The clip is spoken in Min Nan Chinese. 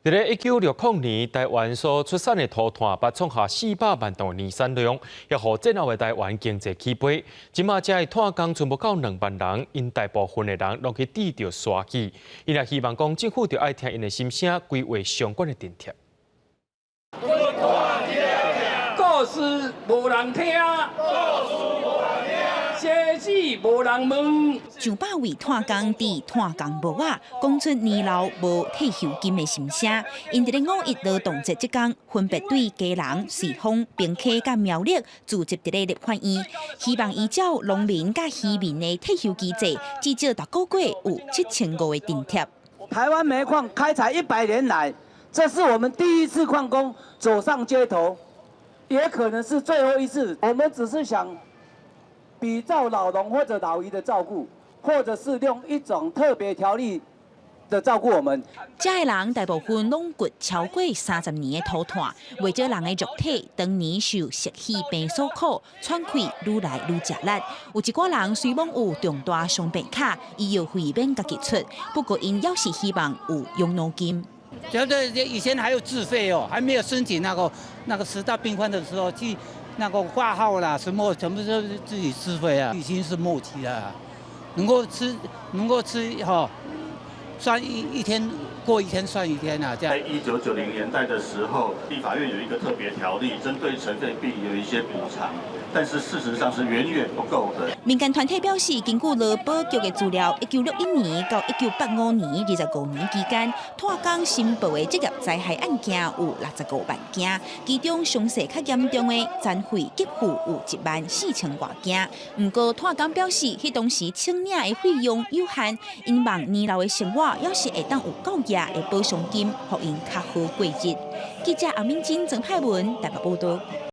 佇咧1960年，台灣所出產的塗炭捌創下400萬噸年產量，也予戰後的台灣經濟起飛。這馬遮的炭工賰無夠2萬人，𪜶大部分的人攏去致著沙去。𪜶也希望講政府著愛聽𪜶的心聲，規劃相關的津貼。故事無人聽，生死無人問。上百位炭工佇炭工帽仔，講出年老無退休金的心聲。𪜶佇咧五一勞動節這工，分別對基隆、瑞豐、平溪佮苗栗聚集佇咧立法院，希望依照農民佮漁民的退休機制，至少逐個月有7500的津貼。台灣煤礦開採100年來，這是我們第一次礦工走上街頭，也可能是最後一次。我們只是想比照老農或者老漁的照顧，或者是用一種特別條例的照顧我們。遮的人大部分攏掘超過30年的塗炭，袂少人的肉體當年受石屎病所苦，喘氣愈來愈食力。有一寡人雖罔有重大傷病卡，醫藥費免家己出，不過𪜶猶是希望有養老金。覺得以前還有自費哦，還沒有申請那個十大病患的時候，去那個掛號啦，什麼全部都是自己自費啊，已經是末期了，能夠吃哈，算一天過一天算一天啊，這樣。在1990年代的時候，立法院有一個特別條例，針對塵肺病有一些補償，但是事實上是遠遠不夠的。民間團體表示，根據勞保局的資料，1961年到1985年25年期間，炭工申報的職業災害案件有65萬件，其中傷勢較嚴重的殘廢給付有1萬4千外件。毋過炭工表示，彼當時請領的費用有限，𪜶望年老的生活猶是會當有夠額的補償金，予𪜶較好過日。記者阿敏珍、曾派文台北報道。